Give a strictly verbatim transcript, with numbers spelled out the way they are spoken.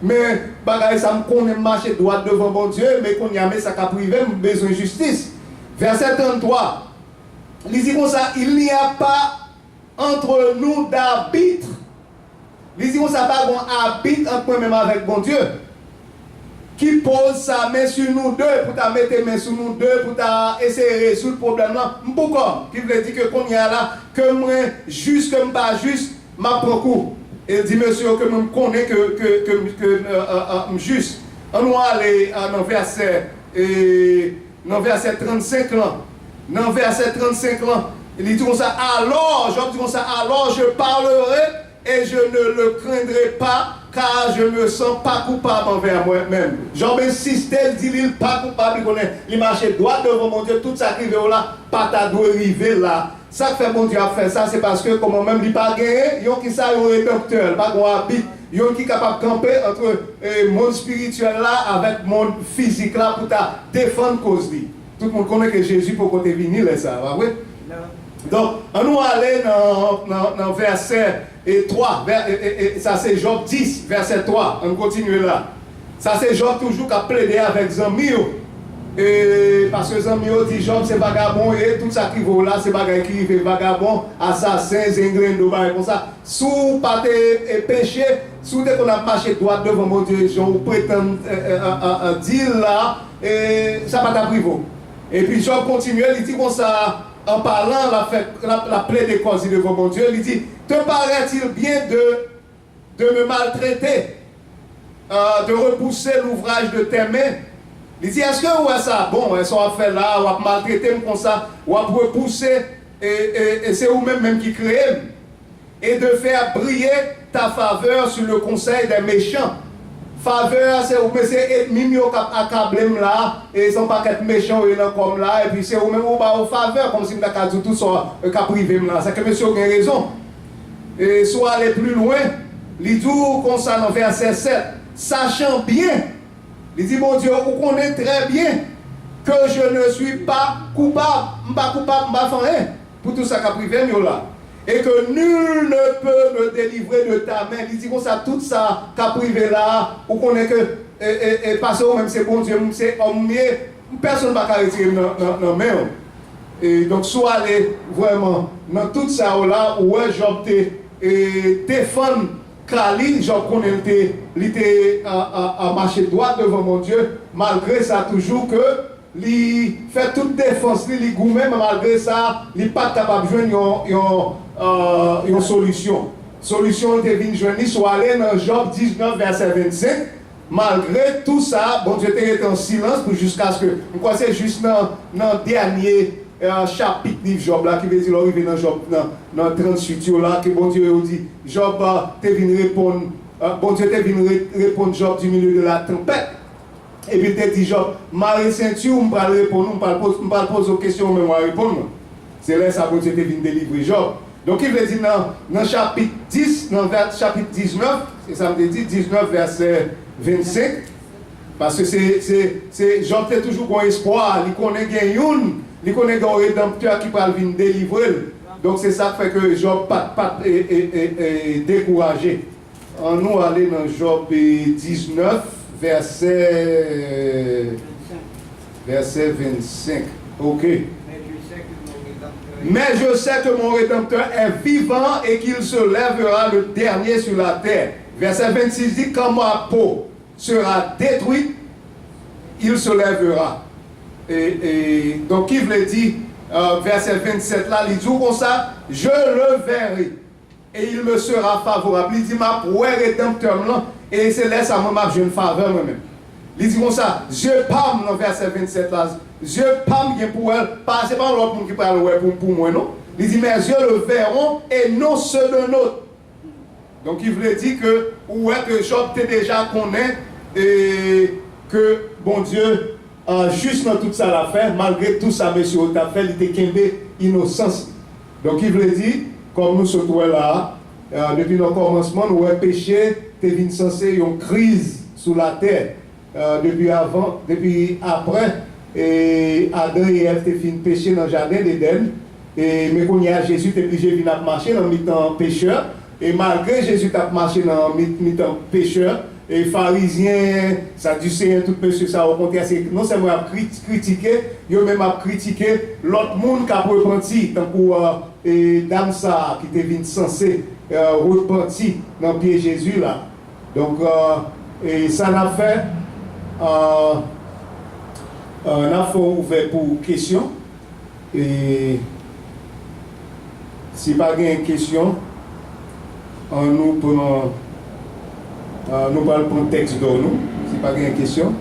Men bagay sa, m konnen m mache dwat devan Bondye, men kounye a, men sa k ap rive m, m bezwen jistis. Vèsè tranntwa, li di konsa, il n'y a pas entre nous d'arbitre. Li di konsa, pa gon abit ant mwen menm avèk Bondye. Qui pose sa main sur nous deux, pou ta mete men sou nou de, pou ta eseye rezoud pwoblèm lan. M pou kò m, ki vle di ke kounye a la, ke mwen jis, ke m pa jis, m ap pran kou. E l di mesye yo ke mwen m konnen ke, ke, ke, ke, euh, euh, euh, m jis. Ann nou ale, euh, nan vèsè, e, nan vèsè trannsenk lan. Nan vèsè trannsenk lan, li di konsa, alors, Jòb di konsa, alors je parlerai et je ne le craindrai pas, car je me sens pas coupable envers moi-même. Jòb ensiste, l di li l pa koupab, li konnen li mache dwat devan Bondye, tout sa k rive w la, pa ta dwe rive la. Sa k fè Bondye ap fè sa, se paske kòman menm li pa genyen yon kisa, yon redanptè, li pa gen yon abit, yon ki kapab kanpe ant, e, mond espirityèl la avèk mond fizik la pou ta defann koz li. Tout moun konnen ke Jezi poko te vini lè sa a, pa vre? Donk, ann nou ale nan, nan, nan vèsè, e, twa, vè-, e, e, e, sa se Jòb dis, vèsè twa. Ann kontinye la. Sa se Jòb toujou k ap plede avèk zanmi yo. E, paske zanmi yo di Jòb se vagabon, e tout sa k rive w la, se bagay ki rive vagabon, asasen, zenglendo, bagay konsa. Si w pa te, e, peche, si w te konn ap mache dwat devan Bondye, jan w pretann, e, e, a, a, a, di l la, e, sa pa t ap rive w. Epi Jòb kontinye, li di konsa, an palan, l ap fè, l ap, l ap plede kòz li devan Bondye, li di, te paraît-il bien de, de me maltraiter, euh, de repousser l'ouvrage de tes mains? Li di, èske ou wè sa bon, wè sa w ap fè la, w ap maltrete m konsa, w ap repouse, e, e, e se ou menm menm ki kreye m. Et de faire briller ta faveur sur le conseil des méchants. Favè, se ou, men se ènmi m yo k ap akable m la, e se yon pakèt mechan yo ye nan kò m la, epi se ou menm ou ba yo favè, kòmsi m ta ka di w tout sa, e, k ap rive m la. Sa ke mesye yo gen rezon. E si w ale pli lwen, li di w konsa nan vèsè sèt, sachant bien, li di, Bondye, ou konnen trè byen ke je ne suis pas coupable, m pa koupab, m pa fè anyen pou tout sa k ap rive m yo la. Et que nul ne peut me délivrer de ta main. Li di konsa, tout sa k ap rive la a, ou konnen ke, e, e, e, pase ou menm se Bondye, m se òm m ye, pèsonn pa ka retire m nan, nan, nan men w. E donk, si w ale vrèman nan tout sa yo la, ou wè Jòb te, e, defann ka li, Jòb konnen l te, li te, a, a, a mache dwat devan Bondye, malgre sa toujou ke li fè tout defans li, li goumen, men malgre sa, li pa t kapab jwenn yon, yon, e, yon solisyon. Solisyon li te vin jwenn li, si w ale nan Jòb diznèf, vèsè vennsenk, malgre tou sa, Bondye te rete an silans pou jiskaske, m kwè se jis nan, nan dènye, e, chapit liv Jòb la, ki vle di lè w rive nan Jòb, nan, nan tranntuit yo la, ke Bondye yo di, Jòb, e, te vin reponn, e, Bondye te vin re-, reponn Jòb du milieu de la tempête. Epi l te di Jòb, mare senti w, m pral reponn ou, m pral poz-, m pral poze w kesyon, ou menm w a reponn mwen. Se lè sa Bondye te vin delivre Jòb. Donk, ki vle di nan, nan chapit dis, nan vè-, chapit diznèf, se sa m te di, diznèf vèsè vennsenk, paske se, se, se, Jòb te toujou gen espwa, li konnen gen youn, li konnen gen yon redanptè ki pral vin delivre l. Donk, se sa k fè ke Jòb pa t, pa t, e, e, e, e, dekouraje. Ann nou ale nan Jòb, e, diznèf, vèsè, vèsè vennsenk. Ok. Mais je sais que mon Rédempteur est vivant et qu'il se lèvera le dernier sur la terre. Vèsè vennsis di, quand ma peau sera détruite, il se lèvera. E, e, donk, ki vle di, e, vèsè vennsèt la, li di w konsa, je le verrai et il me sera favorable. Li di, m ap wè Redanptè m lan, e se lè sa mwen m ap jwenn favè mwen menm. Li di konsa, zye pa m nan vèsè vennsèt la, zye pa m gen pou wè l, pa, se pa yon lòt moun ki pral wè pou, pou mwen, non. Li di, mes yeux le verront et non ceux d'un autre. Donk, ki vle di ke ou wè ke Jòb te deja konnen, e, ke Bondye, e, jis nan tout sa l ap fè, malgre tou sa mesye yo t ap fè, li te kenbe inosans li. Donk, ki vle di, kòm nou sot wè la a, e, depi nan kòmansman, nou wè peche te vin sanse yon kriz sou latè. E, depi avan, depi apre, e, Adan e Èv te fin peche nan jaden Edenn, e, men kounye a, Jezi te blije vin ap mache nan mitan pechè, e malgre Jezi t ap mache nan mi-, mitan pechè, E Farizyen, Sadiseyen, tout mesye sa, okontrè, se non sèlman y ap kri- kritike, yo menm ap kritike lòt moun k ap repanti, tankou e, dam sa a ki te vin sanse e, repanti nan pye Jezi la. Donk, e, e sa n ap fè, e, e, n ap fè w ouvè pou kesyon. E si pa gen kesyon, an nou pran, e, nou pral pran tèks dò nou. Si pa gen kesyon,